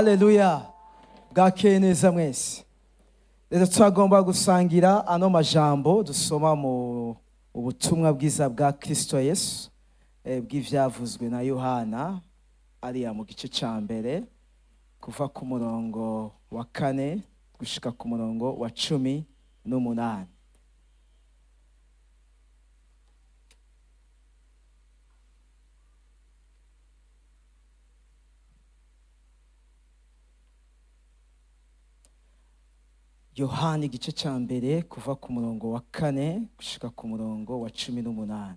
Aleluya! Bwakeye neza mwese. Rero turagomba gusangira ano majambo dusoma mu ubutumwa bwiza bwa Kristo Yesu bw'ivyavuzwe na Yohana, ariya mu gice ca mbere, kuva ku murongo wa 4 gushika ku murongo wa 18. Yohana igice ca mbere, kuva ku murongo wa 4 gushika ku murongo wa 18.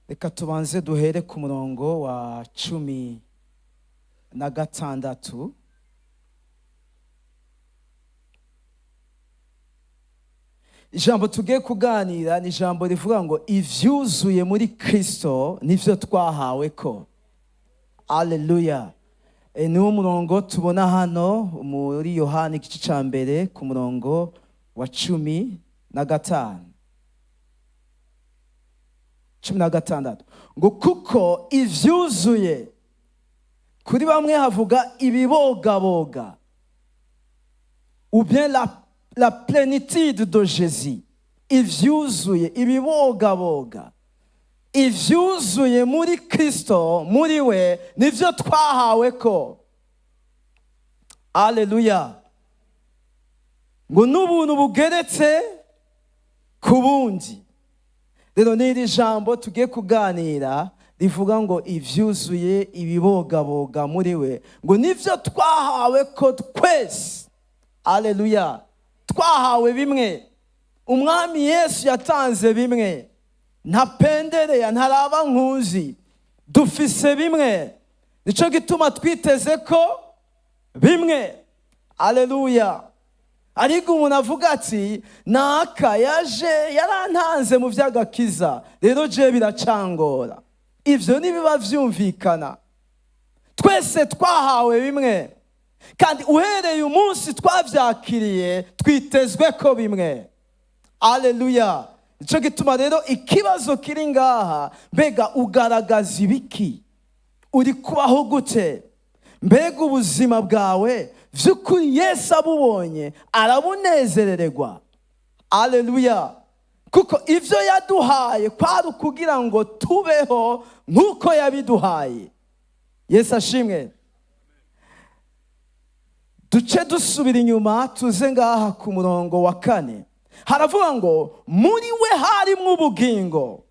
Reka tubanze duhere ku murongo wa 16. Ijambo tugiye kuganira ni ijambo rivuga ngo ivyuzuye muri Kristo nivyo twahawe ko. Aleluya! Niwo murongo tubona hano muri Yohana igice ca mbere ku murongo wa 15. 16. Ngo kuko ivyuzuye, kuri bamwe havuga ibibogaboga, ou bien la plénitude de Jésus. Ivyuzuye, ibibogaboga, ivyuzuye muri Kristo, muri we nivyo twahawe ko. Aleluya! Ngo n'ubuntu bugeretse ku bundi. Rero n'iri jambo tugiye kuganira rivuga ngo ivyuzuye, ibibogaboga muri we, ngo nivyo twahawe ko twese. Aleluya! Twahawe bimwe. Umwami Yesu yatanze bimwe. Ntapendereya, ntaraba nkuzi. Dufise bimwe. Nico gituma twiteze ko bimwe. Aleluya! Ariko umuntu avuga ati naka yaje yarantanze mu vy'agakiza, rero je biracangora. Ivyo ntibiba vyumvikana. Twese twahawe bimwe, kandi uhereye umunsi twavyakiriye twitezwe ko bimwe. Aleluya! Nico gituma rero ikibazo kiri ngaha, mbega ugaragaza ibiki? Uri kubaho gute? Mbega ubuzima bwawe vy'ukuri Yesu abubonye arabunezerererwa? Aleluya! Kuko ivyo yaduhaye kwari ukugira ngo tubeho nk'uko yabiduhaye. Yesu ashimwe. Duce dusubira inyuma tuze ngaha ku murongo wa 4. Haravuga ngo muri we harimwo ubugingo,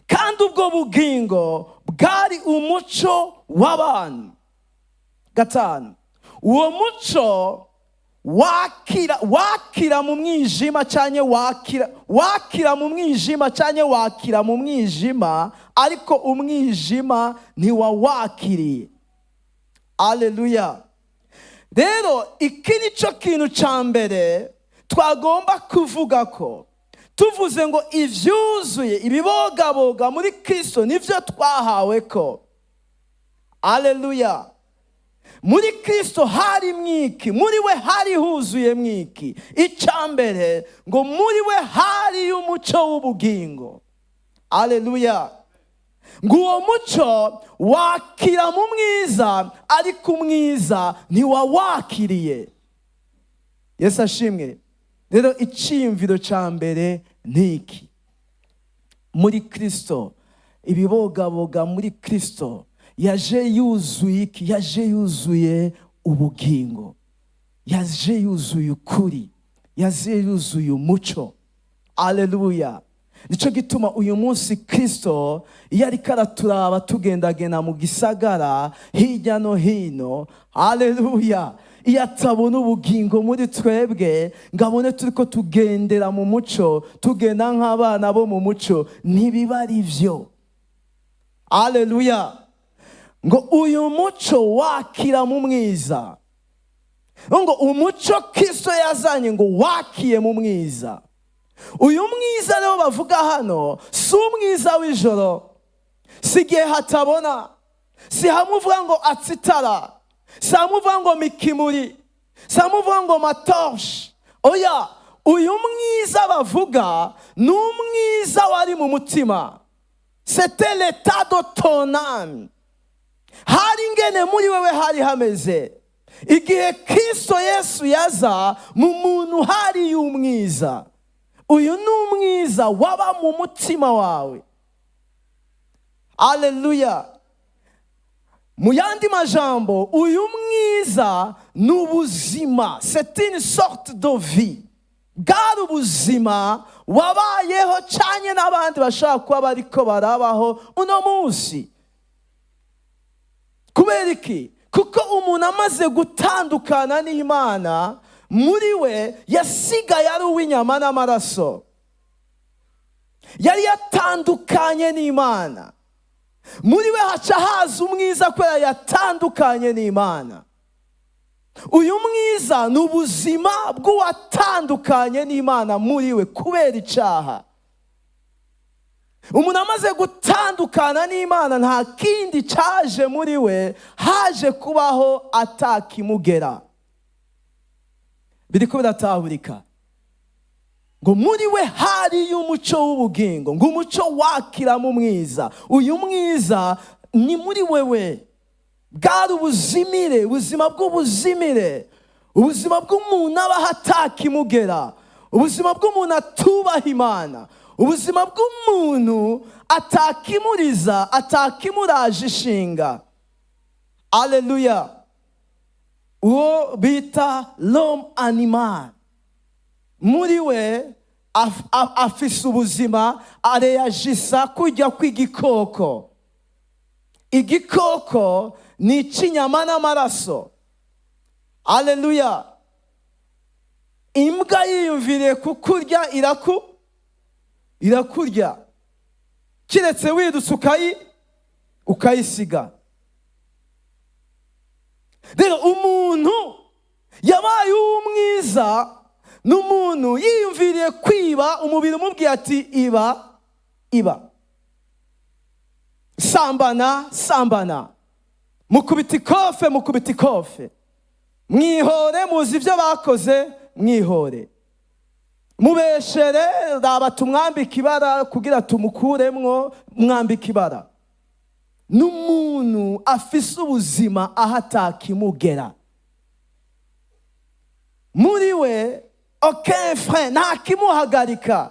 kandi ubwo bugingo bwari umuco w'abantu. 5, uwo muco wakira mu mwijima canke wakira mu mwijima canke wakira mu mwijima, ariko umwijima ntiwawakiriye. Aleluya! Rero iki nico kintu ca mbere twagomba kuvuga ko tuvuze ngo ivyuzuye, ibibogaboga muri Kristo nivyo twahawe ko. Aleluya! Muri Kristo hari mwiki, muri we hari huzuye mwiki. Ica mbere ngo muri we hari umuco w'ubugingo. Aleluya! Ngo uwo muco wakira mu mwiza, ariko umwiza ntiwawakiriye. Yesu ashimwe. Rero iciyumviro ca mbere niki? Muri Kristo, ibibogaboga muri Kristo, yaje yuzuye iki? Yaje yuzuye ubugingo, yaje yuzuye ukuri, yaje yuzuye umuco. Aleluya! Nico gituma uyu munsi Kristo iyo ariko araturaba tugendagenda mu gisagara hirya no hino, aleluya, iyo atabona ubugingo muri twebwe ngo abone turiko tugendera mu muco, tugenda nk'abana bo mu muco, ntibiba ari vyo. Aleluya! Ngo uyu muco wakira mu mwiza, ngo umuco Kristo yazanye ngo wakiye mu mwiza. Uyu mwiza rero bavuga hano si umwiza w'ijoro, si igihe hatabona, si hamwe uvuga ngo atsitara, si hamwe uvuga ngo mikimuri, si hamwe uvuga ngo matorshe. Oya, uyu mwiza bavuga ni umwiza wari mu mutima. C'était l'état de ton âme. Hari ingene muri wewe hari hameze igihe Kristo Yesu yaza mu muntu. Hari umwiza. Uyu ni umwiza waba mu mutima wawe. Aleluya! Mu yandi majambo, uyu mwiza ni ubuzima, c'est une sorte de vie. Bwari ubuzima wabayeho cyane n'abandi bashobora kuba bariko barabaho uno munsi. Kubera iki? Kuko umuntu amaze gutandukana n'Imana, muri we yasigaye ari uw'inyama n'amaraso. Yari yatandukanye n'Imana. Muri we haca haza umwiza kubera yatandukanye n'Imana. Uyu mwiza ni ubuzima bw'uwatandukanye n'Imana muri we kubera icyaha. Umuntu amaze gutandukana n'Imana, nta kindi cyaje muri we, haje kubaho atakimugera. Biriko biratahurika? Ngo muri we hariyo umuco w'ubugingo, ngo umuco wakiramo umwiza. Uyu mwiza ni muri wewe. Bwari ubuzimire, ubuzima bw'ubuzimire, ubuzima bw'umuntu abaho atakimugera, ubuzima bw'umuntu atubaha Imana, ubuzima bw'umuntu atakimuriza, atakimuraje ishinga. Aleluya! Uwo bita l'homme animal, muri we afise ubuzima, areyajisa kujya kw'igikoko. Igikoko ni icy'inyama n'amaraso. Aleluya! Imbwa yiyumviriye kukurya, irakurya, kiretse wirutse ukayisiga. Rero umuntu yabaye uw'umwiza ni umuntu yiyumviriye kwiba, umubiri umubwiye ati: "Iba, iba, sambana, sambana, mukubita ikofe, mukubita ikofe, mwihore." Muzi ibyo bakoze: "Mwihore, mubeshere, raba tumwambike ibara kugira tumukuremwo." Mwambike ibara. N'umuntu afise ubuzima aho atakimugera muri we, aucun frein, nta kimuhagarika.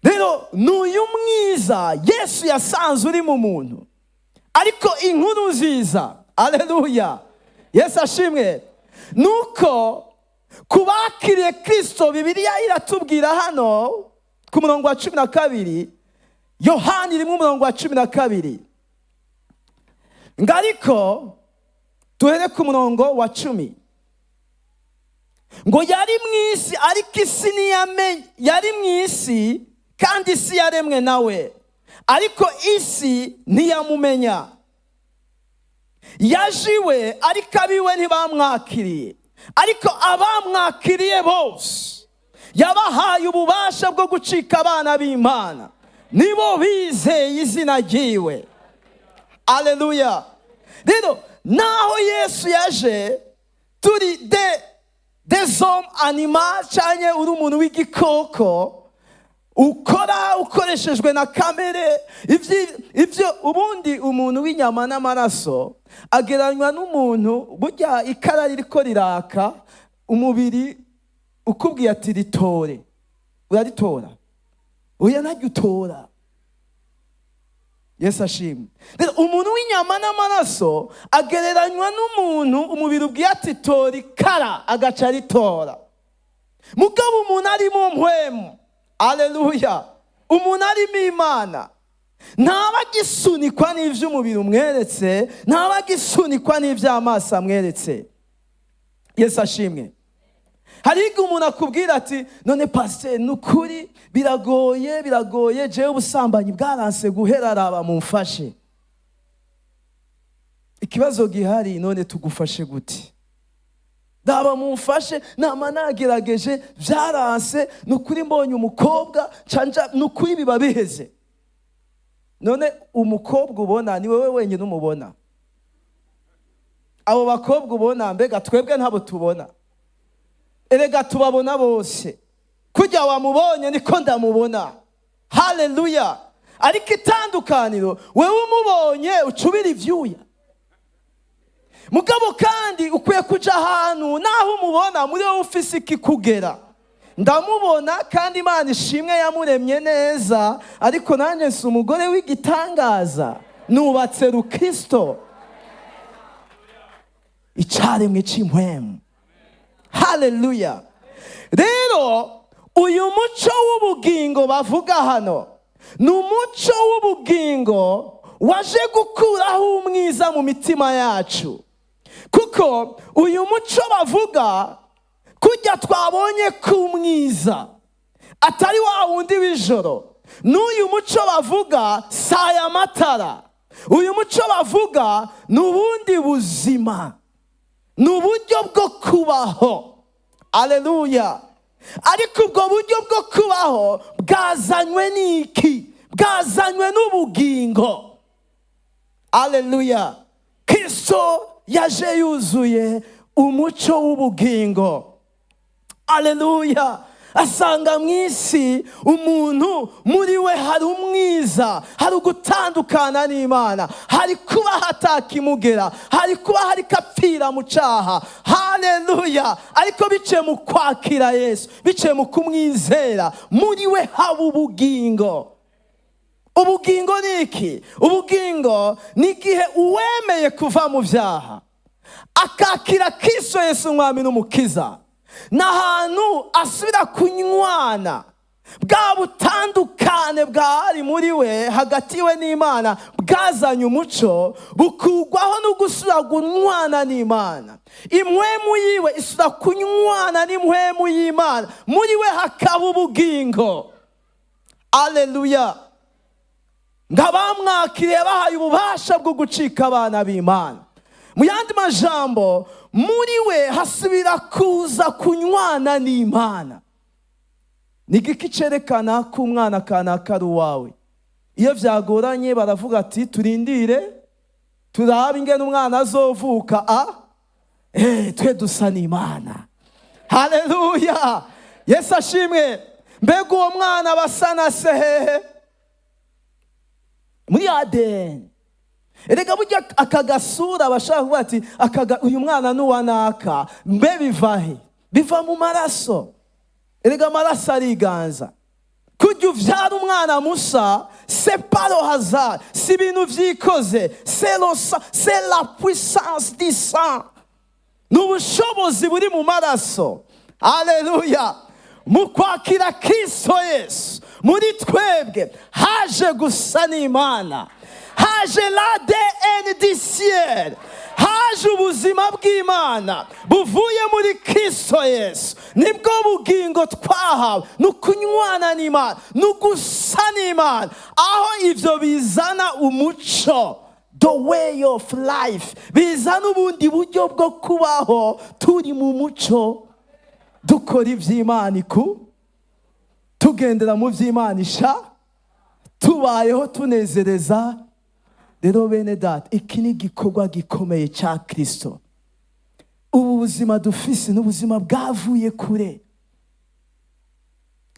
Rero n'uyu mwiza Yesu yasanze uri mu muntu. Ariko inkuru nziza, aleluya, Yesu ashimwe, nuko ku bakiriye Kirisito, Bibiliya iratubwira hano ku murongo wa 12, Yohani 1 umurongo wa 12, ngo, ariko duhere ku murongo wa 10, ngo: "Yari mu isi, ariko isi ntiyamenye. Yari mu isi, kandi isi yaremwe nawe, ariko isi ntiyamumenya. Yaje iwe, ariko abiwe ntibamwakiriye. Ariko abamwakiriye bose, yabahaye ububasha bwo gucika abana b'Imana, nibo bizeye izina ryiwe." Aleluya! Rero naho Yesu yaje turi des hommes animaux, cyane uri umuntu w'igikoko ukora ukoreshejwe na kamere, ibyo ubundi umuntu w'inyama n'amaraso agereranywa n'umuntu burya ikara ririko riraka, umubiri ukubwiye ati: "Ritore," uraritora? Oya, ntajya utora. Yesu ashimwe! Rero umuntu w'inyama n'amaraso agereranywa n'umuntu umubiri ubwiye ati: "Tora ikara," agaca aritora. Mugabo umuntu ari mu mpwemu, aleluya, umuntu arimo Imana, ntaba agisunikwa n'iby'umubiri umweretse, ntaba agisunikwa n'iby'amaso amweretse. Yesu ashimwe! Hari igihe umuntu akubwira ati: "None pasiteri, ni ukuri biragoye, biragoye, jewe ubusambanyi bwaranse guhera, raba mumfashe." Ikibazo gihari: none tugufashe gute? "Raba mumfashe, nama nagerageje byaranse, ni ukuri mbonye umukobwa canja, ni ukuri biba biheze." None umukobwa ubona ni wowe wenyine umubona? Abo bakobwa ubona, mbega twebwe ntabo tubona? Erega tubabona bose. Kujya wamubonye niko ndamubona. Haleluya! Ariko itandukaniro, wewe umubonye ucubira ivyuya. Mugabo kandi ukwiye kuja ahantu naho umubona, muri wowe ufise ikikugera. Ndamubona kandi Imana ishimwe yamuremye neza, ariko nanjye si umugore w'igitangaza, nubatse rukristo, icaremwe c'impwemu. Haleluya! Rero uyu muco w'ubugingo bavuga hano ni umuco w'ubugingo waje gukuraho umwiza mu mitima yacu, kuko uyu muco bavuga, kujya twabonye ko umwiza atari wa wundi w'ijoro, n'uyu muco bavuga si aya matara. Uyu muco bavuga ni ubundi buzima, ni uburyo bwo kubaho. Aleluya! Ariko ubwo buryo bwo kubaho bwazanywe n'iki? Bwazanywe n'ubugingo. Aleluya! Kristo yaje yuzuye umuco w'ubugingo. Aleluya! Asanga mu isi umuntu muri we hari umwiza, hari ugutandukana n'Imana, hari kuba hatakimugera, hari kuba hari kapfira mu cyaha. Haleluya! Ariko biciye mu kwakira Yesu, biciye mu kumwizera, muri we haba ubugingo. Ubugingo ni iki? Ubugingo ni igihe uwemeye kuva mu byaha akakira Kristo Yesu umwami n'umukiza, ni ahantu asubira kunywana. Bwa butandukane bwari muri we, hagati we n'Imana, bwazanye umuco, bukugwaho no gusubira kunywana n'Imana. Impwemu yiwe isubira kunywana n'impwemu y'Imana, muri we hakaba ubugingo. Aleluya! Ngo abamwakiriye bahaye ububasha bwo gucika abana b'Imana. Mu yandi majambo, muri we hasubira kuza kunywana n'Imana. Ni igiki cyerekana ko umwana kanaka ari uwawe? Iyo byagoranye baravuga ati: "Turindire turabe ingene umwana azovuka." A twe dusa n'Imana. Haleluya! Yesu ashimwe! Mbega uwo mwana basa na se hehe? Muri ADN. Erega burya aka gasura bashaka kuvuga ati uyu mwana ni uwa naka, mbe biva he? Biva mu maraso. Erega amaraso ariganza. Kujya uvyara umwana musa, c'est pas le hasard, si ibintu vyikoze, c'est le sang, c'est la puissance du sang, ni ubushobozi buri mu maraso. Aleluya! Mu kwakira Kristo Yesu, muri twebwe haje gusa n'Imana, haje l'ADN du ciel, haje ubuzima bw'Imana buvuye muri Kristo Yesu. Nibwo bugingo twahawe, ni ukunywana n'Imana, ni ugusa n'Imana, aho ibyo bizana umuco, the way of life, bizana ubundi buryo bwo kubaho turi mu muco, dukora iby'Imana iku, tugendera mu by'Imana isha, tubayeho tunezereza. Rero bene data, iki ni igikorwa gikomeye cya Kirisito. Ubu buzima dufise ni ubuzima bwavuye kure.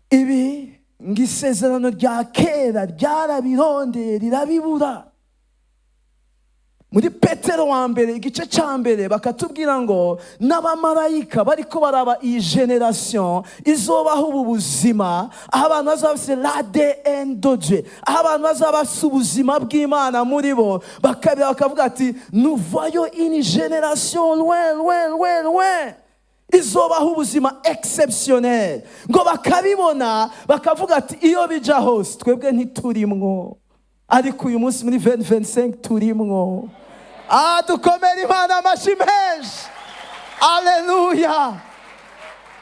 Ibi ngo isezerano rya kera ryarabirondeye rirabibura. Muri Petero wa mbere igice cya mbere bakatubwira ngo n'abamarayika bariko baraba iyi génération izobaho ubu buzima, aho abantu bazaba bafite l'ADN de Dieu, aho abantu bazaba bafite ubuzima bw'Imana muri bo, bakabira bakavuga ati: "Nous voyons une génération loin, loin, loin, loin izobaho ubuzima exceptionnel." Ngo bakabibona bakavuga ati: "Iyo bija hose twebwe ntiturimwo." Ariko uyu munsi muri 2025 turimwo. Ah, dukomere Imana amashyi menshi! Aleluya,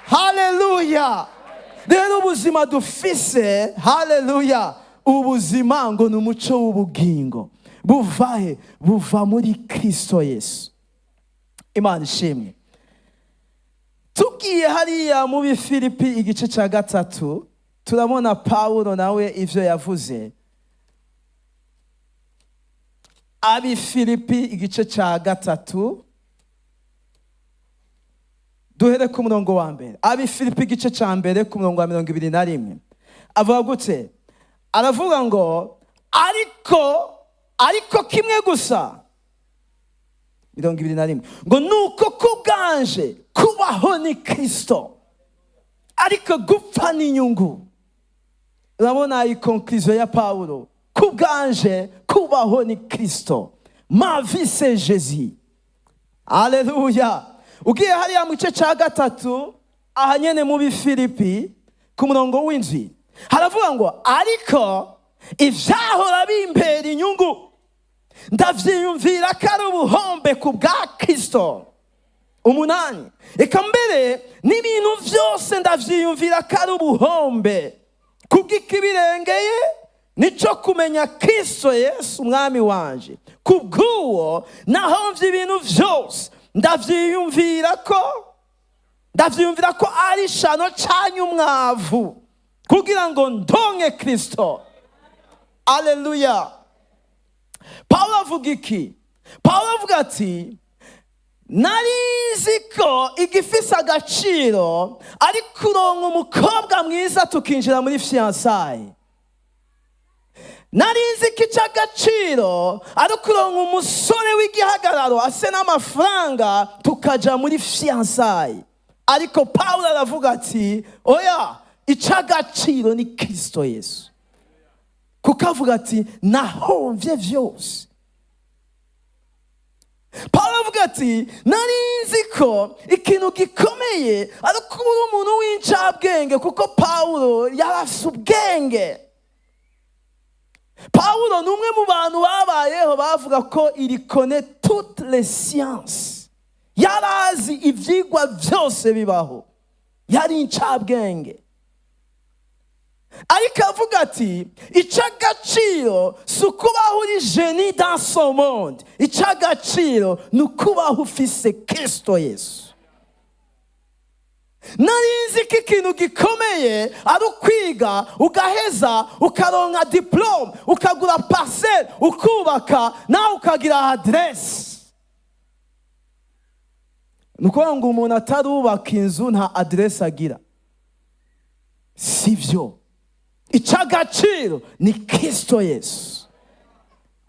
haleluya! Rero ubuzima dufise, haleluya, ubuzima ngo ni umuco w'ubugingo. Buva he? Buva muri Kristo Yesu. Imana ishimwe! Tugiye hariya mu Bifilipi igice cya 3, turabona Pawulo nawe ivyo yavuze. Abifilipi igice cya 3, duhere ku murongo wa 1. Abifilipi igice cya 1 ku murongo wa 21 avuga gute? Aravuga ngo Ariko kimwe gusa, 21 ngo: "Nuko kubwanje kubaho ni Kristo, ariko gupfa ni inyungu." Urabona iyi conclusion ya Pawulo: kubwanje kubaho ni Kristo, ma vie c'est Jésus. Aleluya! Ugiye hariya mu gice cya gatatu, aha nyene mu Bifilipi, ku murongo w'7 haravuga ngo: "Ariko ivyahora bimbera inyungu ndavyiyumvira ko ari ubuhombe ku bwa Kristo." 8: "Reka mbere n'ibintu vyose ndavyiyumvira ko ari ubuhombe kubw'ikibirengeye, nico kumenya Kristo Yesu Umwami wanje. Kubw'uwo nahomvye ibintu vyose, ndavyiyumvira ko ari ishano canye umwavu, kugira ngo ndonke Kristo." Aleluya! Pawulo avuga iki? Pawulo avuga ati: "Narizi ko igifise agaciro ari kuronka umukobwa mwiza tukinjira muri fiançailles. Narizi ko icy'agaciro ari kuronka umusore w'igihagararo ase n'amafaranga tukaja muri fiançailles." Ariko Pawulo aravuga ati: "Oya, icy'agaciro ni Kristo Yesu." Kuko avuga ati: "Nahomvye vyose." Pawulo avuga ati: "Nari nzi ko ikintu gikomeye ari kuba uri umuntu w'incabwenge." Kuko Pawulo yari afise ubwenge. Pawulo ni umwe mu bantu babayeho bavuga ko il connaît toutes les sciences, yari azi ivyigwa vyose bibaho, yari incabwenge. Ariko avuga ati: "Icy'agaciro si ukubaho uri génie dans ce monde, icy'agaciro ni ukubaho ufise Kristo Yesu." Nari nzi ko ikintu gikomeye ari ukwiga ugaheza, ukaronka diplôme, ukagura parcelle, ukubaka, nawe ukagira adresse. Ni ukuvuga ngo umuntu atarubaka inzu nta adresse agira, si byo. Icy'agaciro ni Kristo Yesu.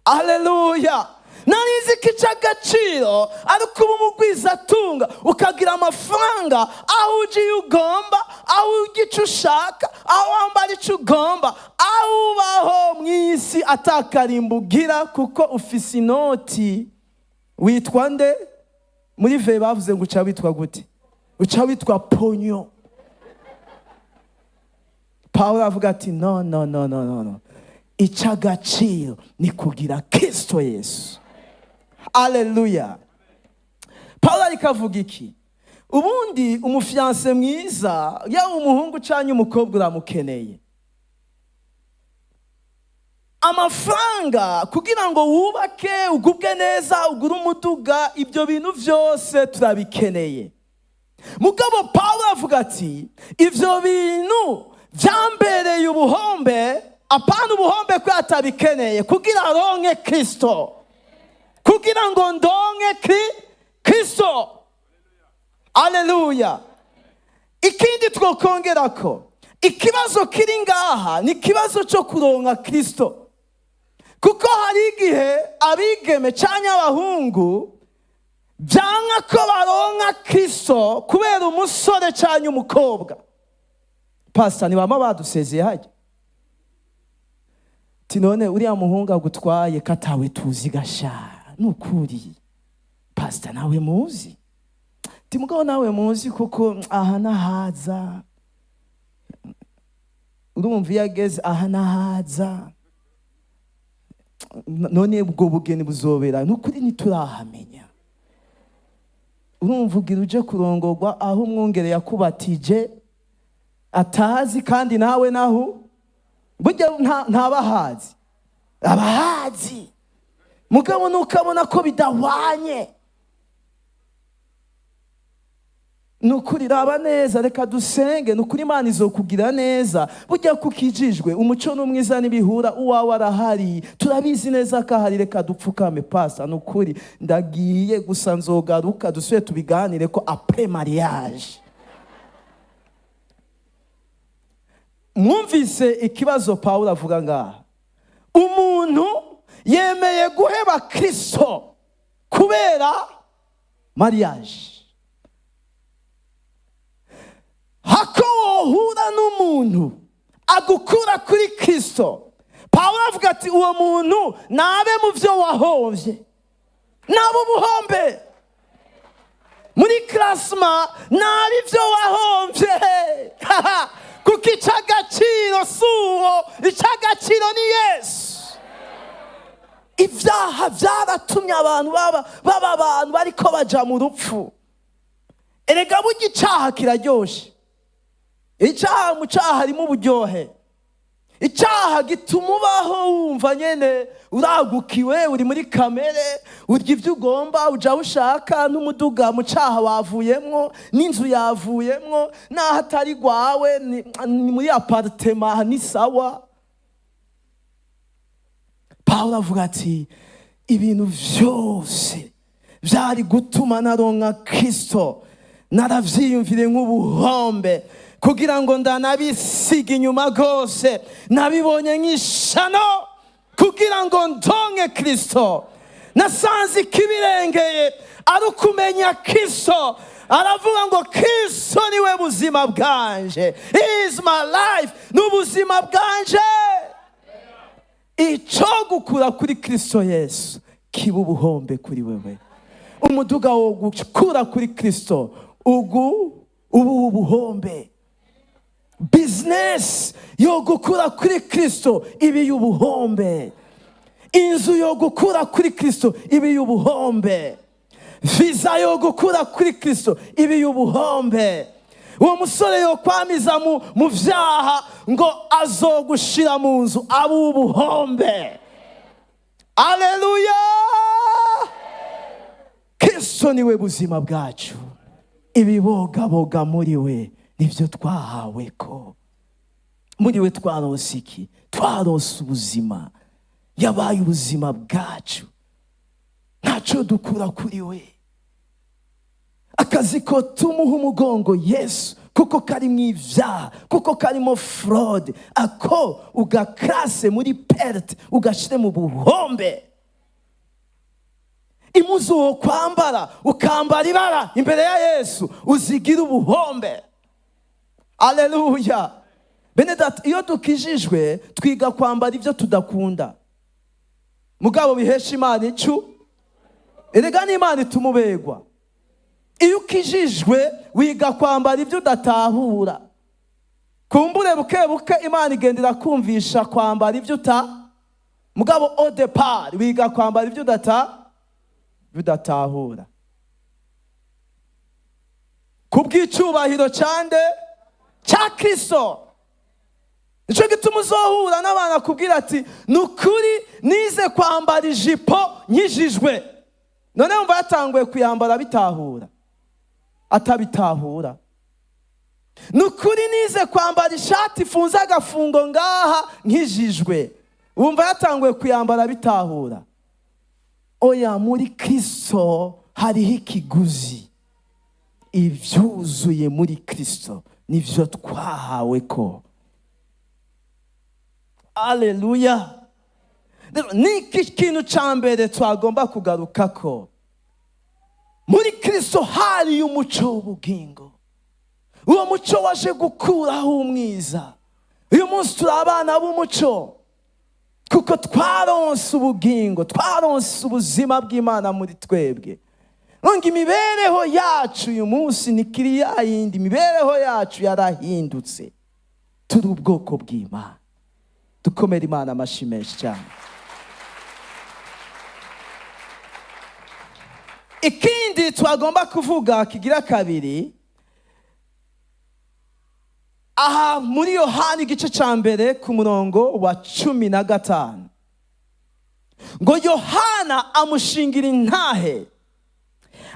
Aleluya! Nari nzi ko icy'agaciro ari kuba umugwizatunga, ukagira amafaranga, aho ugiye ugomba, aho ujya icyo ushaka, aho wambara icyo ugomba, aho ubaho mu isi atakarimba ugira, kuko ufise inoti. Witwa nde? Muri ve bavuze ngo uca witwa gute? Uca witwa ponyo. Pawulo avuga ati: "No, no, no, no, no, no, icy'agaciro ni kugira Kristo Yesu." Aleluya! Pawulo ariko avuga iki? Ubundi umu fiancé mwiza, yaba umuhungu cyangwa umukobwa, uramukeneye. Amafaranga kugira ngo wubake, ugubwe neza, ugure umuduga, ibyo bintu byose turabikeneye. Mugabo Pawulo avuga ati: "Ibyo bintu byambereye ubuhombe." Apana ubuhombe ko atabikeneye, kugira aronke Kristo, kugira ngo ndonke Kristo. Aleluya! Ikindi twokongera ko ikibazo kiri ngaha ni ikibazo cyo kuronka Kristo, kuko hari igihe abigeme cyangwa abahungu byanka ko baronka Kristo kubera umusore cyangwa umukobwa. Pasita, ntibama badusezeye hajya ati: "None uriya muhungu agutwaye katawe tuzi gasha?" Ni ukuri pasita, nawe muzi. Ati: "Mugabo nawe muzi, kuko aha nahaza." Urumva iyo ageze aha nahaza: "None ubwo bugeni buzobera?" Ni ukuri ntiturahamenya. Urumva ugira uje kurongorwa aho umwungere yakubatije atazi, kandi nawe naho burya ntabahazi, abahazi. Mugabo nukabona ko bidahwanye, ni ukuri raba neza, reka dusenge. Ni ukuri Imana izokugira neza. Burya kukijijwe, umuco n'umwiza n'ibihura, uwawe arahari, turabizi neza ko ahari. Reka dupfukame. Pasa, ni ukuri ndagiye gusa, nzogaruka dusubire tubiganire ko après mariage. Mwumvise ikibazo Pawulo avuga ngaha? Umuntu yemeye guheba Kristo kubera mariage. Hako wohura n'umuntu agukura kuri Kristo, Pawulo avuga ati: "Uwo muntu nabe mu byo wahombye, nabe ubuhombe muri classement, nabe ibyo wahombye, kuko icy'agaciro si uwo, icy'agaciro ni Yesu." Ibyaha byaratumye abantu baba abantu bariko baja mu rupfu. Erega burya icyaha kiraryoshe. Icyaha, mu cyaha harimo uburyohe. Icyaha gituma ubaho wumva nyene uragukiwe, uri muri kamere, urya ibyo ugomba, uja aho ushaka, n'umuduga mu cyaha wavuyemwo, n'inzu yavuyemwo, n'aho atari rwawe ni muri appartement ni sawa. Pawulo avuga ati: "Ibintu byose byari gutuma naronka Kristo narabyiyumvire nk'ubuhombe, kugira ngo ndanabisiga inyuma rwose. Nabibonye nk'ishano kugira ngo ndonke Kristo. Nasanze ikibirengeye ari ukumenya Kristo." Aravuga ngo Kristo niwe buzima bwanje. He is my life, ni ubuzima bwanje. Icyo gukura kuri Kristo Yesu kiba ubuhombe kuri wewe. Umuduga wo gukura kuri Kristo ugu ubu ubuhombe. Business yo gukura kuri Kristo ibi y'ubuhombe. Inzu yo gukura kuri Kristo ibi y'ubuhombe. Visa yo gukura kuri Kristo ibi y'ubuhombe. Uwo musore yo kwamiza mu vyaha ngo azogushira mu nzu abe ubuhombe. Aleluya! Kristo niwe buzima bwacu. Ibibogaboga muri we nibyo twahawe ko. Muri we twaronse iki? Twaronse ubuzima. Yabaye ubuzima bwacu. Ntacyo dukura kuri we. Akazi ko tumuha umugongo Yesu kuko karimo ibyaha, kuko karimo fraude, ako ugakarase muri perte, ugashyire mu buhombe. Impuzu wo kwambara ukambara ibara imbere ya Yesu, uzigira ubuhombe. Aleluya! Bene data, iyo dukijijwe twiga kwambara ibyo tudakunda, mugabo bihesha Imana icu. Erega n'Imana ituma uberwa. Iyo ukijijwe wiga kwambara ibyo udatahura. Kumbure buke buke Imana igenda irakumvisha kwambara ibyo uta, mugabo au départ wiga kwambara ibyo udatahura kubw'icyubahiro cyande? Cya Kristo. Nicyo gituma uzohura n'abantu akubwira ati: "Ni ukuri nize kwambara ijipo nkijijwe." None wumva yatanguye kuyambara bitahura, atabitahura? "Ni ukuri nize kwambara ishati ifunze agafungo ngaha nkijijwe." Wumva yatanguye kuyambara bitahura? Oya, muri Kristo hariho ikiguzi. Ibyuzuye muri Kristo nibyo twahawe ko. Aleluya! Rero ni iki kintu cya mbere twagomba kugaruka ko? Muri Kristo hariyo umuco w'ubugingo. Uwo muco waje gukuraho umwiza. Uyu munsi turi abana b'umuco kuko twaronse ubugingo, twaronse ubuzima bw'Imana muri twebwe. Ngo imibereho yacu uyu munsi ni kiri ya yindi, imibereho yacu yarahindutse. Turi ubwoko bw'Imana. Dukomere Imana amashyi menshi cyane. Ikindi twagomba kuvuga kigira kabiri, aha muri Yohani igice cya 1 ku murongo wa 15, ngo Yohana amushingira intahe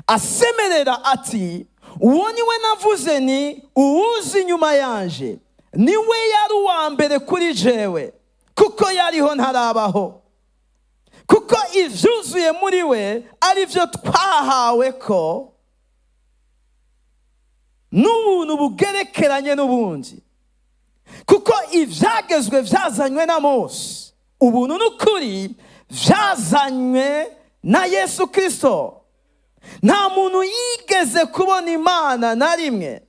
asemerera ati: "Uwo ni we navuze ni uwuzi inyuma yanje, niwe yari uwa mbere kuri jewe, kuko yariho ntarabaho." Kuko ibyuzuye muri we ari byo twahawe ko, n'ubuntu bugerekeranye n'ubundi. Kuko ibyagezwe byazanywe na Mose. Ubuntu n'ukuri byazanywe na Yesu Kirisito. Nta muntu yigeze kubona Imana na rimwe.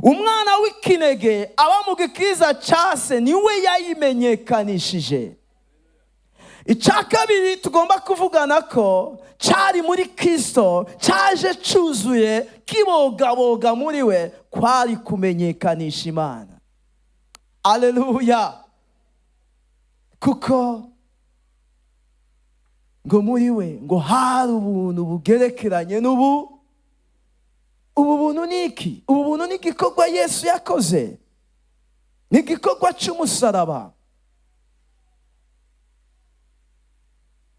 Umwana w'ikinege aba mu gikiriza cya Se niwe yayimenyekanishije. Icya kabiri tugomba kuvugana ko cyari muri Kirisito, cyaje cyuzuye kibogaboga muri we, kwari kumenyekanisha Imana. Aleluya! Kuko ngo muri we ngo hari ubuntu bugerekeranye n'ubu. Ubu buntu ni iki? Ubu buntu ni igikorwa Yesu yakoze, ni igikorwa cy'umusaraba.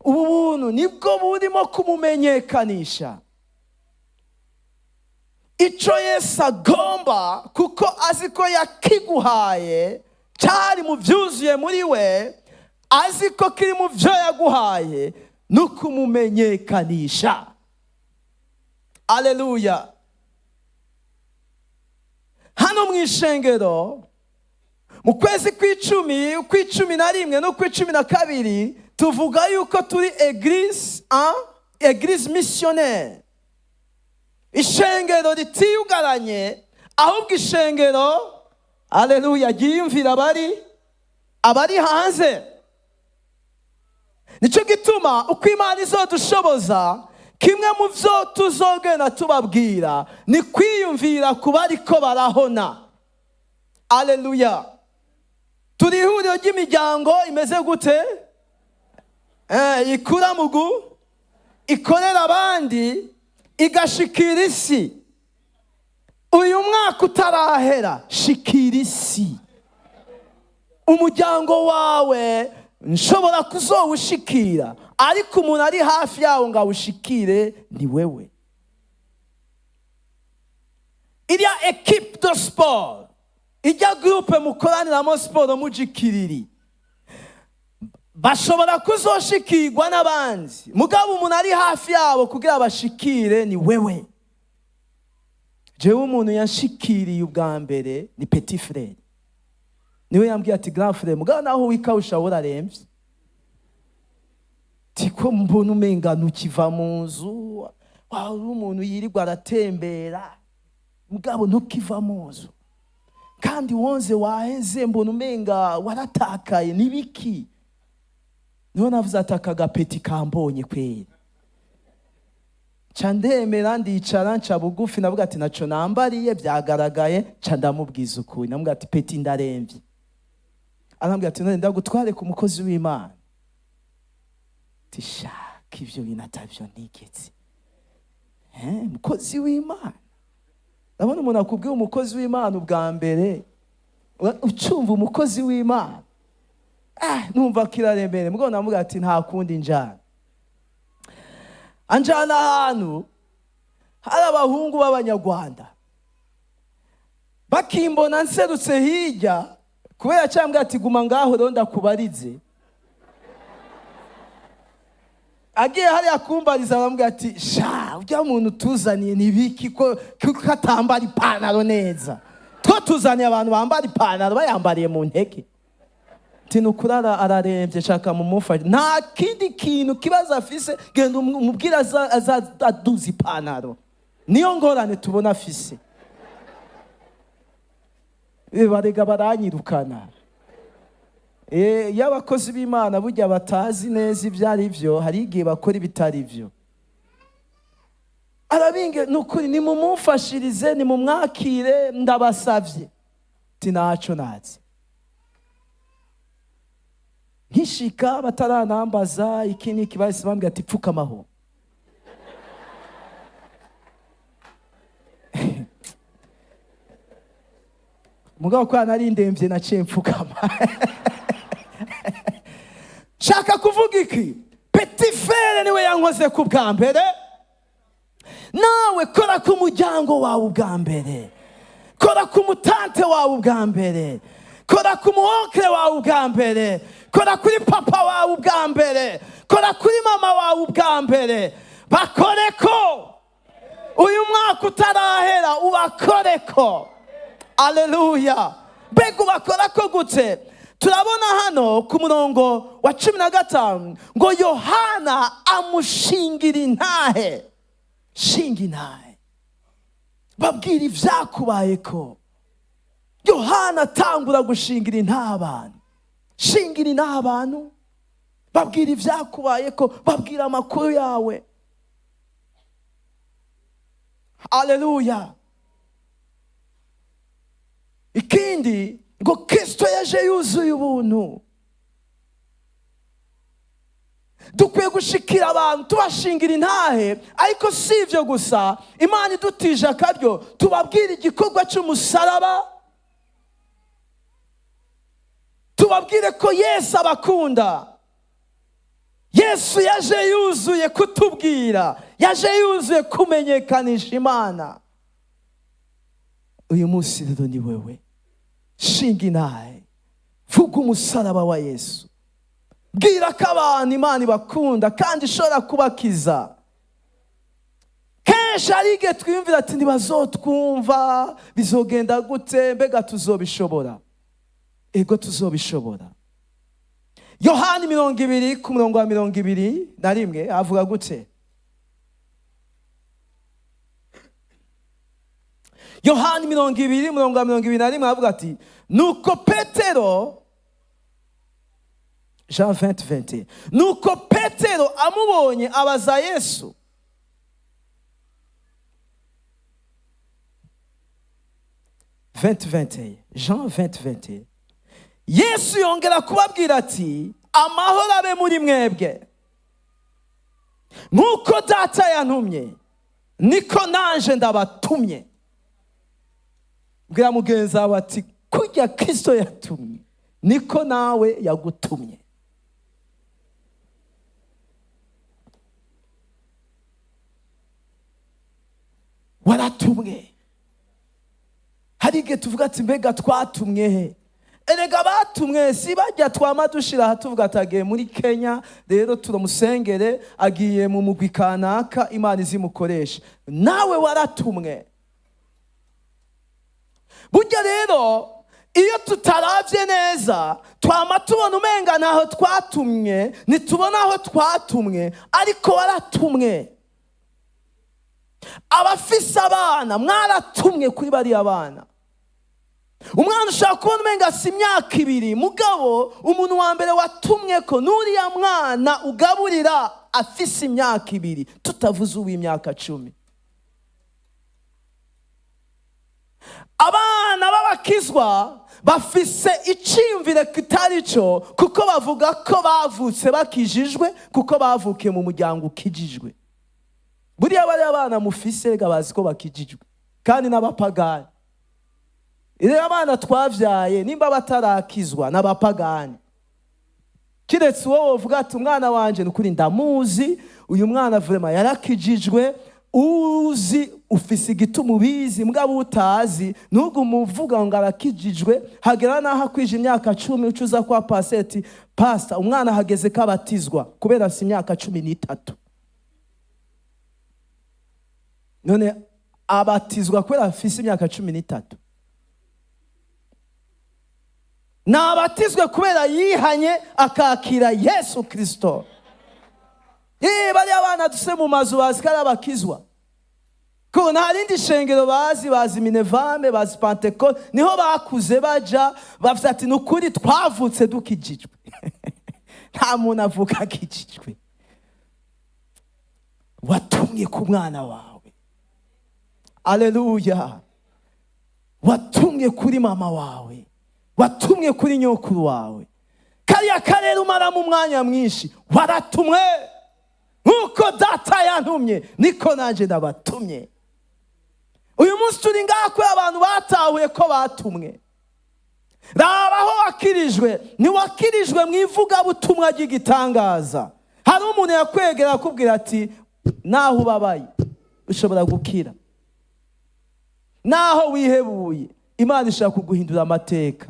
Ubu buntu nibwo burimo kumumenyekanisha. Icyo Yesu agomba, kuko azi ko yakiguhaye, cyari mu byuzuye muri we, azi ko kiri mu byo yaguhaye, ni ukumumenyekanisha. Aleluya! Hano mu ishengero mu kwezi kw'icumi, ukw'icumi na rimwe n'ukw'icumi na kabiri, tuvuga yuko turi église, église missionnaire, ishengero ritiyugaranye, ahubwo ishengero, aleluya, ryiyumvira abari hanze. Nicyo gituma uko Imana izodushoboza, kimwe mu byo tuzogenda tubabwira ni kwiyumvira ku bariko barahona. Aleluya! Turi ihuriro ry'imiryango imeze gute? Ikura mugu ikorera abandi, igashikira isi. Uyu mwaka utarahera, shikira isi. Umuryango wawe nshobora kuzowushikira, ariko umuntu ari hafi yawo ngo awushikire ni wewe. Iriya équipe de sport, ijya groupe mukoraniramo siporo mujikiriri, bashobora kuzoshikirwa n'abandi, mugabo umuntu ari hafi yabo kugira bashikire ni wewe. Jewe umuntu yanshikiriye ubwa mbere ni petit frère, niwe yambwiye ati: "Grand frère, mugabo naho wikawusha uraremvye, tiko mbona umenga ntukiva mu nzu, waba uri umuntu yirirwa aratembera, mugabo ntukiva mu nzu, kandi wonze waheze, mbona umenga waratakaye, nibiki?" Niho navuze ati: "Aka gapeti kambonye kweri." Nca ndemera, ndicara, nca bugufi, navuga ati naco nambariye byagaragaye. Nca ndamubwiza ukuri, namubwira ati: "Petit, ndaremvye." Arambwira ati: "None ndagutware ku mukozi w'Imana?" Ati: "Shaka ivyo bintu atavyo nigeze." Mukozi w'Imana, ndabona umuntu akubwiye umukozi w'Imana ubwa mbere, ucumva umukozi w'Imana, numva kiraremere. Mugabo namubwira ati: "Nta kundi, njana." Anjana ahantu hari abahungu b'Abanyarwanda. Bakimbona nserutse hirya, kubera cyambwira ati: "Guma ngaho rero ndakubarize." Agiye hariya kumbariza, aramubwira ati: "Sha, ujya muntu tuzaniye ni biki ko kuko atambara ipantaro neza? Two tuzaniye abantu bambara ipantaro bayambariye mu ntege." Ati: "Ni ukuri ararembye, shaka mumufashe, nta kindi kintu kibazo afise, genda umubwire aza aduza ipantaro, niyo ngorane tubona afise." Barega baranyirukana. Iyo abakozi b'Imana burya batazi neza ibyo ari byo, hari igihe bakora ibitari byo. Arabinge: "Ni ukuri nimumufashirize, nimumwakire, ndabasavye." Ati: "Naco nazi." Nkishika, bataranambaza iki n'iki, bahise bambwira ati: "Pfukamaho." Mugabo ko nari ndemvye, naciye mfukama. Shaka kuvuga iki? Petit frère niwe yankoze ku bwa mbere. Nawe kora ku muryango wawe ubwa mbere, kora ku mutante wawe ubwa mbere, kora ku mu oncle wawe ubwa mbere, kora kuri papa wawe ubwa mbere, kora kuri mama wawe ubwa mbere. Bakore ko uyu mwaka utarahera, ubakore ko. Aleluya! Mbega ubakora ko gute? Turabona hano ku murongo wa 15 ngo Yohana amushingira intahe. Shinga intahe, babwira ibyakubayeko. Yohana atangura gushingira intahe abantu. Shingira intahe abantu, babwira ibyakubayeko, babwira amakuru yawe. Aleluya. Ikindi ngo Kristo yaje yuzuye ubuntu. Dukwiye gushikira abantu tubashingira intahe, ariko si ibyo gusa. Imana idutije akaryo, tubabwira igikorwa cy'umusaraba, tubabwire ko Yesu abakunda. Yesu yaje yuzuye kutubwira, yaje yuzuye kumenyekanisha Imana. Uyu munsi rero ni wewe, shinga intahe, vuga umusaraba wa Yesu, bwira ko abantu Imana ibakunda kandi ishobora kubakiza. Kenshi hari igihe twiyumvira ati ntibazotwumva, bizogenda gute, mbega tuzobishobora? Ego, tuzobishobora. Yohani 20 ku murongo wa 21 avuga gute? Yohani 20 umurongo wa 21 avuga ati nuko Petero, Jean 20 21, nuko Petero amubonye abaza Yesu. 20 21, Jean 20 21. Yesu yongera kubabwira ati amahoro abe muri mwebwe, nk'uko Data yantumye niko nanje ndabatumye. Bwira mugenzi wawe ati kurya Kristo yatumye niko nawe yagutumye. Waratumwe. Hari igihe tuvuga ati mbega twatumwe he? Erega batumwe si bajya twama dushira aha tuvuga ati agiye muri Kenya, rero turamusengere, agiye mu mugwi kanaka, Imana izimukoresha. Nawe waratumwe. Burya rero iyo tutaravye neza twama tubona umenga ntaho twatumwe, ntitubona aho twatumwe, ariko waratumwe. Abafise abana mwaratumwe kuri bariya bana. Umwana ushobora kubona umenga si imyaka 2, mugabo umuntu wa mbere watumwe ko n'uriya mwana ugaburira afise imyaka 2, tutavuze uw'imyaka 10. Abana b'abakizwa bafise iciyumvire kitari cyo, kuko bavuga ko bavutse bakijijwe, kuko bavukiye mu muryango ukijijwe. Buriya bariya bana mufise rega bazi ko bakijijwe, kandi n'abapagani. Rero abana twavyaye nimba batarakizwa n'abapagani, kiretse uwo wovuga ati umwana wanje ni ukuri ndamuzi, uyu mwana vraiment yarakijijwe, uzi ufise igituma ubizi, mugabo utazi ntugume uvuga ngo arakijijwe. Hagera n'aho akwije imyaka 10 uca uza kwa pastor ati pastor, umwana hageze ko abatizwa kubera afise imyaka 13. None abatizwa kubera afise imyaka 13? Nabatizwe kubera yihanye akakira Yesu Kristo. Bariya bana duse mu mazu bazi ko ari abakizwa, kuko nta rindi shengero bazi, bazi Minevame, bazi Pentecote, niho bakuze baja, bavuze ati ni ukuri twavutse dukijijwe. Nta muntu avuka akijijwe. Watumye ku mwana wawe, aleluya. Watumye kuri mama wawe, watumwe kuri nyokuru wawe. Kariya karere umaramo umwanya mwinshi waratumwe. Nk'uko Data yantumye niko nanjye ndabatumye. Uyu munsi turi ngaha kubera abantu batahuye ko batumwe. Raba aho wakirijwe, ntiwakirijwe mu ivugabutumwa ry'igitangaza. Hari umuntu yakwegera akubwira ati naho ubabaye ushobora gukira, naho wihebuye Imana ishobora kuguhindura amateka,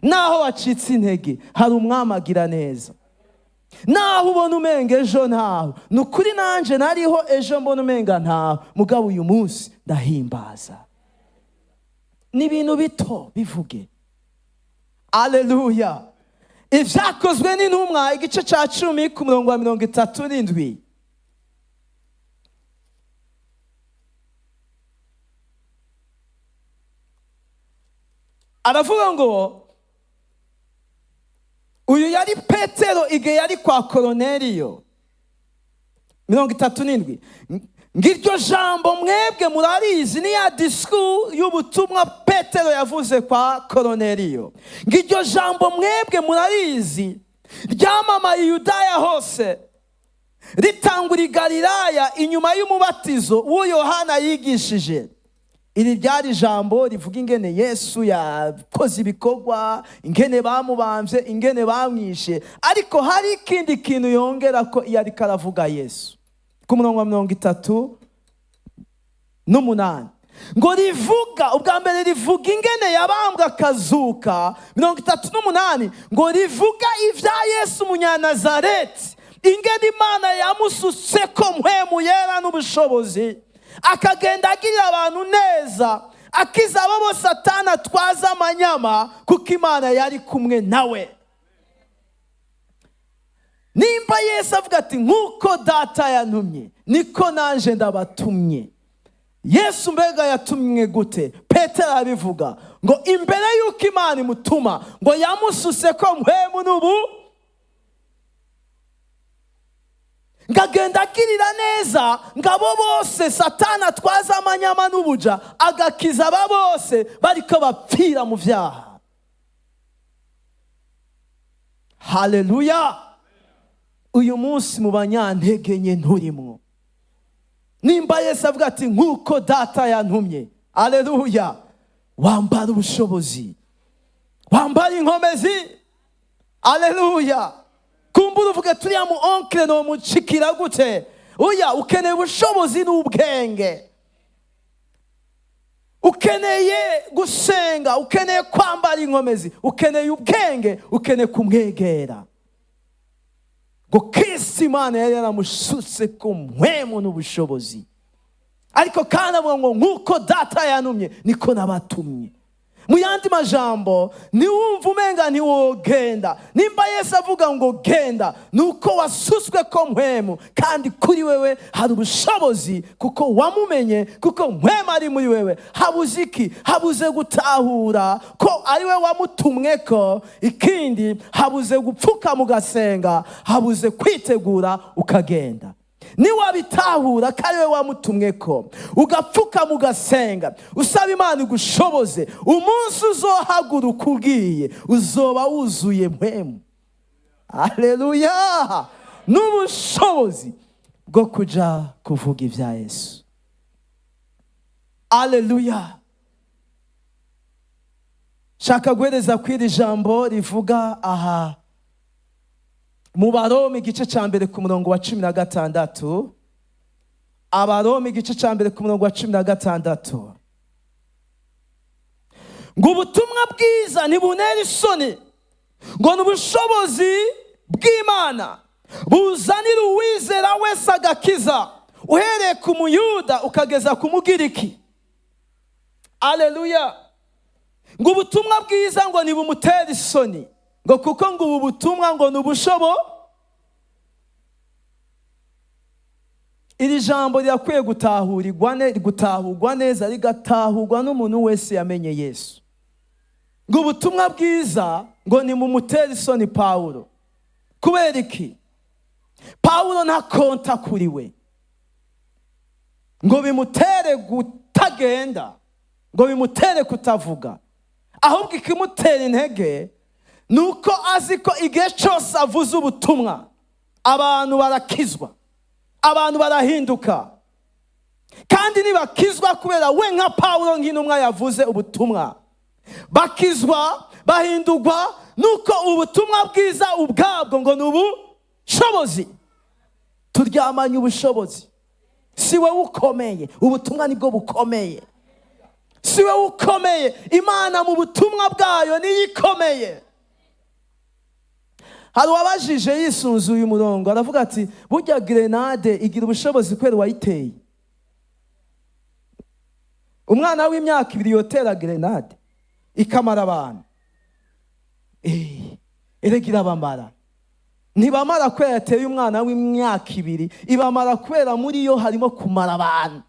naho wacitse intege hari umwami agira neza, naho ubona umenga ejo ntaho. Ni ukuri nanje nariho ejo mbona umenga ntaho, mugabo uyu munsi ndahimbaza. Ni ibintu bito bivuge. Aleluya. Ibyakozwe n'Intumwa, igice cya 10, ku murongo wa 37. Aravuga ngo uyu yari Petero igihe yari kwa Koroneriyo. 37: "Ngiryo jambo mwebwe murarizi." Ni ya discours y'ubutumwa Petero yavuze kwa Koroneriyo. "Ngiryo jambo mwebwe murarizi, ryamamaye Yudaya hose, ritangura i Galilaya inyuma y'umubatizo w'uwo Yohana yigishije." Iri ryari ijambo rivuga ingene Yesu yakoze ibikorwa, ingene bamubambye, ingene bamwishe. Ariko hari ikindi kintu yongera ko iyo ariko aravuga Yesu, ku murongo wa 38, ngo rivuga ubwa mbere, rivuga ingene yabambwe akazuka. 38, ngo rivuga ibya Yesu Umunyanazareti, ingene Imana yamusutse ko Mpwemu Yera n'ubushobozi, akagenda agirira abantu neza, akiza abo bose Satani atwaza amanyama, kuko Imana yari kumwe nawe. Nimba Yesu avuga ati: "Nk'uko Data yantumye, niko nanje ndabatumye." Yesu mbega yatumwe gute? Petero arabivuga ngo imbere y'uko Imana imutuma, ngo yamususe ko Mpwemu n'ubu, ngagenda agirira neza ngo abo bose Satani atwaza amanyama n'ubuja, agakiza aba bose bariko bapfira mu vyaha. Haleluya! Uyu munsi mu banyantege nke nturimwo. Nimba Yesu avuga ati: "Nk'uko Data yantumye," aleluya, wambara ubushobozi, wambara inkomezi. Aleluya! Kumbura uvuge: "Turiya mu oncle nomucikira gute?" Oya, ukeneye ubushobozi n'ubwenge, ukeneye gusenga, ukeneye kwambara inkomezi, ukeneye ubwenge, ukeneye kumwegera. Ngo Kristo Imana yari yaramusutse ku mpwemu n'ubushobozi. Ariko kandi avuga ngo: "Nk'uko Data yantumye, niko nabatumye." Mu yandi majambo, ntiwumve umenga ntiwogenda. Nimba Yesu avuga ngo genda, ni uko wasutswe ko Mpwemu, kandi kuri wewe hari ubushobozi kuko wamumenye, kuko Mpwemu ari muri wewe. Habuze iki? Habuze gutahura ko ari we wamutumwe ko. Ikindi, habuze gupfuka mugasenga, habuze kwitegura ukagenda. Niwabitahura ko ari we wamutumwe ko, ugapfuka mugasenga, usaba Imana igushoboze, umunsi uzohaguruka ugiye, uzoba wuzuye Mpwemu, aleluya, n'ubushobozi bwo kuja kuvuga ibya Yesu. Aleluya! Shaka guhereza kw'iri jambo rivuga aha mu Baroma, igice cya 1, ku murongo wa 16. Abaroma, igice cya 1, ku murongo wa 16, ngo ubutumwa bwiza ntibunera isoni, ngo ni ubushobozi bw'Imana buzanira uwizera wese agakiza, uhereye ku Muyuda ukageza ku Mugiriki. Aleluya! Ngo ubutumwa bwiza ngo ntibumutere isoni, ngo kuko ngo ubu butumwa ngo ni ubushobo. Iri jambo rirakwiye gutahurwa neza, rigatahurwa n'umuntu wese yamenye Yesu. Ngo ubutumwa bwiza ngo ni mumutere isoni Pawulo. Kubera iki? Pawulo nta konta kuri we ngo bimutere kutagenda, ngo bimutere kutavuga. Ahubwo ikimutera intege ni uko azi ko igihe cyose avuze ubutumwa, abantu barakizwa, abantu barahinduka. Kandi ntibakizwa kubera we nka Pawulo, nk'intumwa yavuze ubutumwa. Bakizwa, bahindurwa nuko ubutumwa bwiza ubwabwo ngo ni ubushobozi. Turyamanye ubushobozi. Si wowe ukomeye, ubutumwa nibwo bukomeye. Si wowe ukomeye, Imana mu butumwa bwayo niyo ikomeye. Hari uwabajije yisunzuye umurongo, aravuga ati: "Burya grenade igira ubushobozi kubera uwayiteye? Umwana w'imyaka 2 yotera grenade ikamara abantu?" Erega irabamara. Ntibamara kubera yateye umwana w'imyaka 2, ibamara kubera muri yo harimo kumara abantu.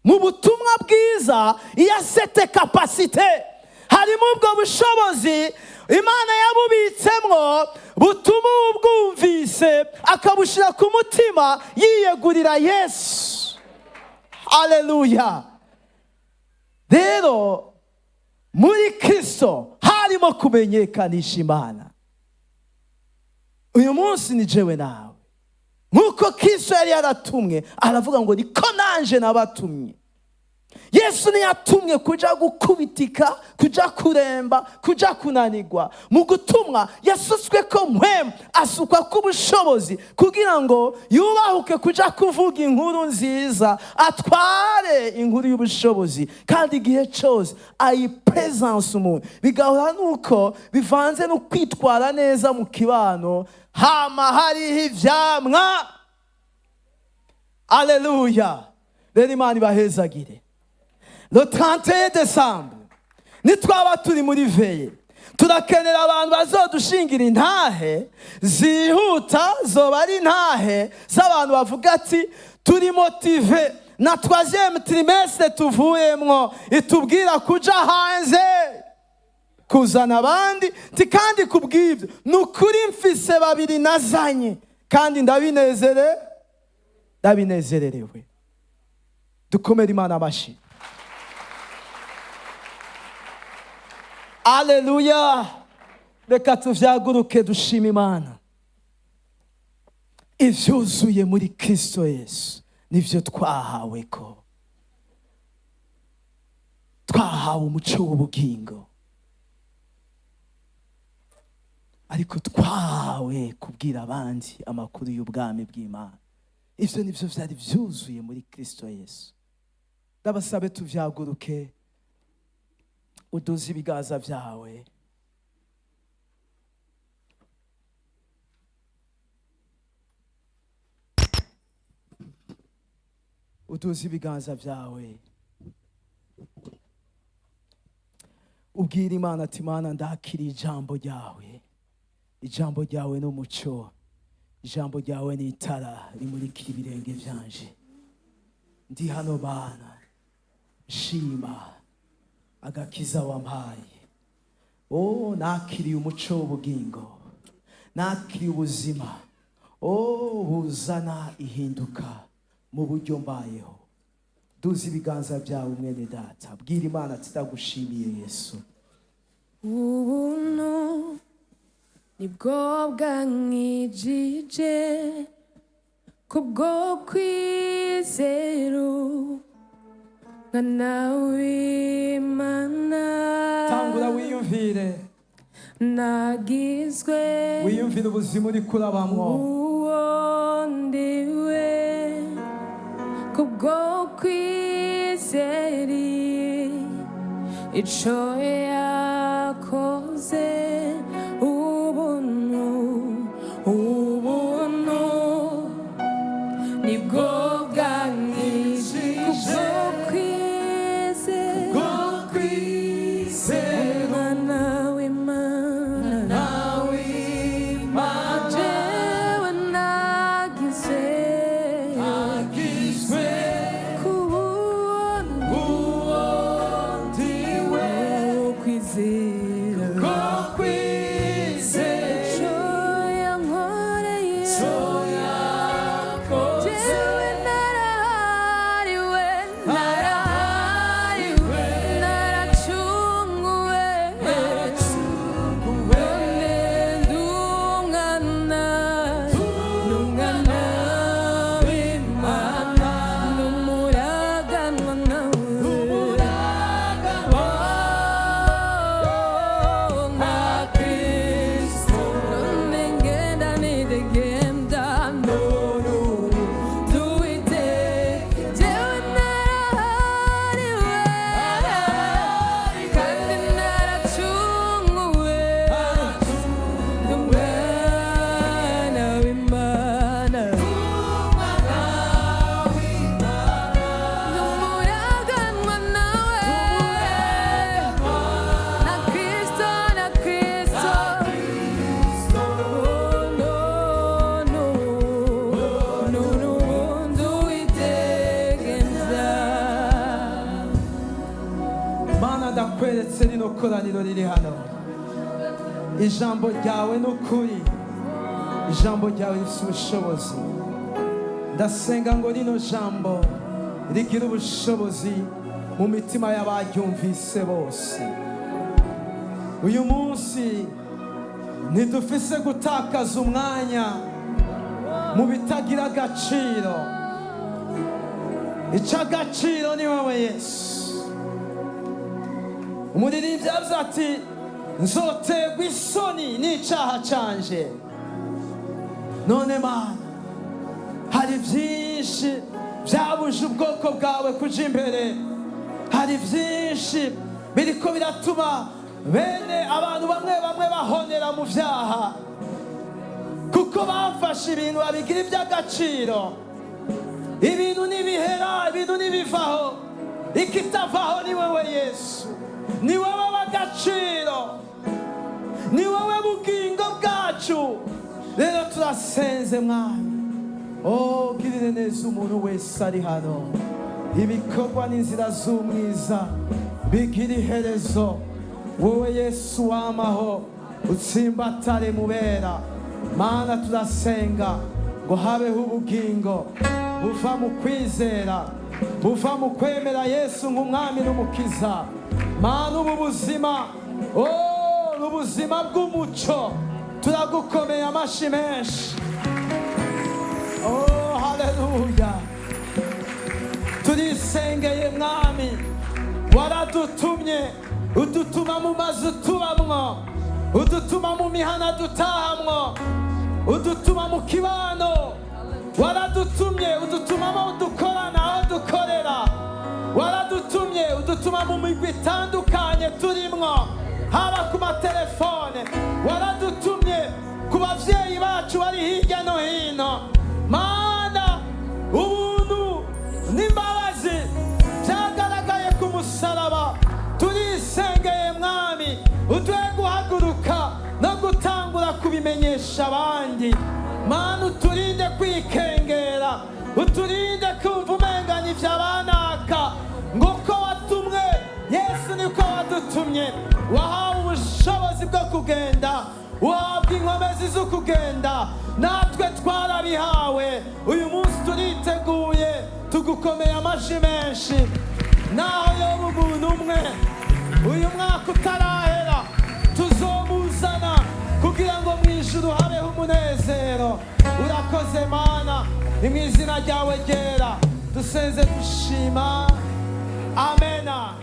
Mu butumwa bwiza iya cette capacité, harimo ubwo bushobozi Imana yabubitsemwo, butuma ubwumvise akabushyira ku mutima yiyegurira Yesu. Aleluya! Rero muri Kristo harimo kumenyekanisha Imana. Uyu munsi ni jewe nawe, nk'uko Kristo yari yaratumwe, aravuga ngo niko nanje nabatumye. Yesu ntiyatumwe kuja gukubitika, kuja kuremba, kuja kunanirwa. Mu gutumwa yasutswe ko mpwemu, asukwa k'ubushobozi kugira ngo yubahuke kuja kuvuga inkuru nziza, atware inkuru y'ubushobozi. Kandi igihe cyose ayipresence umuntu, bigahura nuko bivanze no kwitwara neza mu kibano, hama hariho ivyamwa. Aleluya! Rero Imana ibahezagire. Le 31 décembre, nitwaba turi muri veillée, turakenera abantu bazodushingira intahe zihuta. Zoba ari intahe z'abantu bavuga ati turi motivés na troisième trimestre tuvuyemwo, itubwira kuja hanze kuzana abandi. Ti kandi kubw'ibyo ni ukuri, mfise babiri nazanye kandi ndabinezererewe. Dukomere Imana amashyi. Aleluya! Reka tuvyaguruke, dushima Imana. Ivyuzuye muri Kristo Yesu nivyo twahawe, ko twahawe umuco w'ubugingo, ariko twahawe kubwira abandi amakuru y'ubwami bw'Imana. Ivyo nivyo vyari vyuzuye muri Kristo Yesu. Ndabasabe tuvyaguruke, uduze ibiganza byawe. Uduze ibiganza byawe, ubwira Imana ati: "Imana, ndakira ijambo ryawe. Ijambo ryawe ni umuco, ijambo ryawe ni itara rimurikira ibirenge byanje. Ndi hano bana, nshima agakiza wampaye. Oh, nakiriye umuco w'ubugingo, nakiriye ubuzima, oh, buzana ihinduka mu buryo mbayeho." Duze ibiganza byawe, mwene data, bwira Imana ati: "Ndagushimiye, Yesu." Ubuntu nibwo bwankijije kubwo kwizera Mwana w'Imana. Tangura wiyumvire. Nagizwe Wiyumvire ubuzima uri kurabamwo. uwo ndiwe kubwo kwizera ico yakoze. Ubuntu, ubuntu nibwo bwankijije kubwo kwizera Umwana w'Imana. Jewe nagize kubona Mana, ndakweretse rino koraniro riri hano. Ijambo ryawe ni ukuri, ijambo ryawe rifite ubushobozi. Ndasenga ngo rino jambo rigire ubushobozi mu mitima y'abaryumvise bose. Uyu munsi ntidufise gutakaza umwanya mu bitagira agaciro. Icy'agaciro ni wowe, Yesu. Umuririmbyi yavuze ati: "Nzoterwa isoni n'icyaha canje." None Mana, hari byinshi byabuje ubwoko bwawe kuja imbere, hari byinshi biriko biratuma bene abantu bamwe bamwe bahonera mu byaha, kuko bafashe ibintu babigira iby'agaciro. Ibintu ntibihera, ibintu ntibivaho. Ikitavaho ni wowe, Yesu. Ni wowe w'agaciro, ni wowe bugingo bwacu. Rero turasenze, Mwami, oh, girire neza umuntu wese ari hano. Ibikorwa n'inzira z'umwiza bigira iherezo. Wowe Yesu wamaho, utsimbatare mubera. Mana, turasenga ngo habeho ubugingo buva mu kwizera, buva mu kwemera Yesu nk'umwami n'umukiza. Mana, ubu buzima, oh, ni ubuzima bw'umuco. Turagukomeye amashi menshi. Oh, haleluya! Turisengeye, Mwami. Waradutumye, udutuma mu mazu tubamwo, udutuma mu mihana dutahamwo, udutuma mu kibano. Waradutumye, udutuma aho dukorana, aho dukorera. Waradutumye, udutuma mu migwi itandukanye turimwo, haba ku matelefone. Waradutumye ku bavyeyi bacu bari hirya no hino. Mana, ubuntu n'imbabazi byagaragaye ku musaraba. Turisengeye, Mwami, uduhe guhaguruka no gutangura kubimenyesha abandi. Mana, uturinde kwikengera, uturinde kumva umengana ivyabanaka. Nguko watumwe, Yesu, niko wadutumye. Wahawe ubushobozi bwo kugenda, uhabwa inkomezi zo kugenda. Natwe twarabihawe. Uyu munsi turiteguye, tugukomeye amashi menshi. Naho yoba umuntu umwe, uyu mwaka utarahera tuzomuzana kugira ngo mu ijuru habeho umunezero. Urakoze, Mana. Ni mu izina ryawe ryera dusenze dushima. Amena.